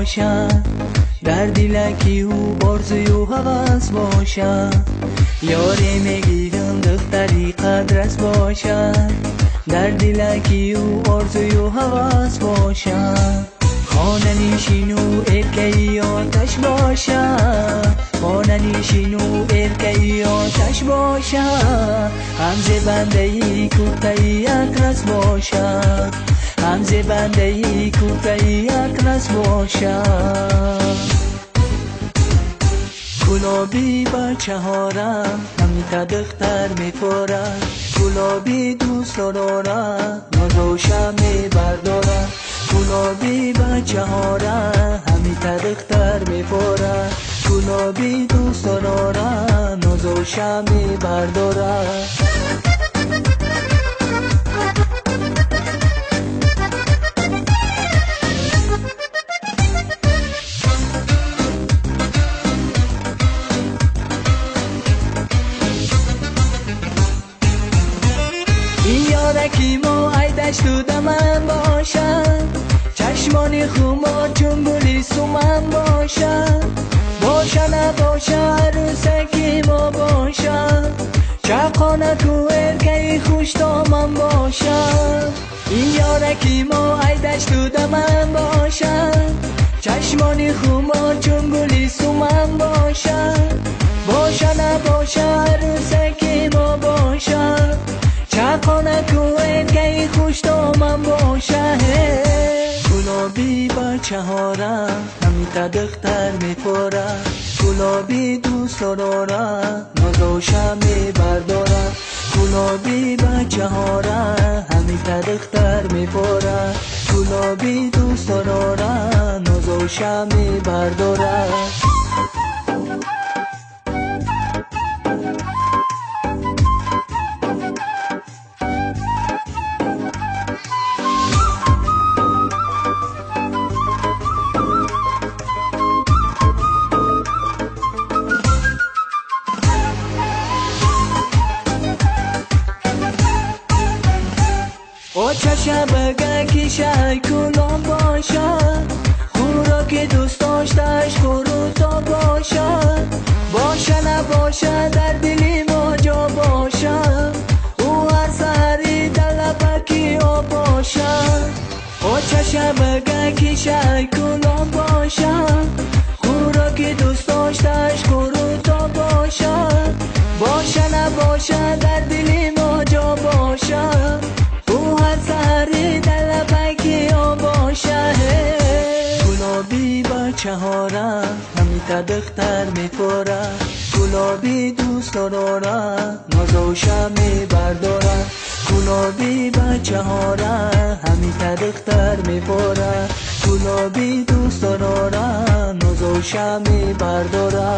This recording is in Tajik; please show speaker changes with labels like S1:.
S1: бошад, дар дилаки ӯ орзую ҳавас бошад. Ёре мегирам духтари қадрас бошад, дар дилаки ӯ орзую ҳавас бошад. Хонанишину эркаи оташ бошад, хонанишину эркаи оташ бошад. Ҳам зебандаи куртаи атлас бошад, ҳам зебандаи куртаи атлас бошад. Гулоби бачаҳора ҳамита духтар мефора, гулоби дӯстдорора нозоша мебардора. Гулоби бачаҳора ҳамита духтар мефора, гулоби дӯстдорора нозоша мебардора. Ёраки мо айдашту даман бошад, чашмони хумор чун гули суман бошад. Боша набоша арӯсаки мо бошад, чақонаку эркаи хуштоман бошад. Ёраки мо айдашту даман бошад, чашмони хумор чун гули суман бошад. Боша набоша арӯсаки мо бошад, чақонаку эркаи хуштоман бошад. Гулоби бачаҳора ҳамита духтар мефора, гулоби дӯстдорора нозоша мебардора. Гулоби бачаҳора ҳамита духтар мефора, гулоби дӯстдорора нозоша мебардора. Очаша бага ки шай кулон бошад, хӯроки дӯст доштааш хӯруто бошад. Боша набоша дар дили мо ҷо бошад, ӯ ҳар саҳари дар лабаки об бошад. Очаша бага ки шай кулон бошад, хӯроки дӯст доштааш хӯруто бошад. Боша набоша дар дили мо ҷо бошад, гулоби бачаҳора ҳамита духтар мефора, гулоби дӯстдорора нозоша мебардора. Гулоби бачаҳора ҳамита духтар мефора, гулоби дӯстдорора нозоша мебардора.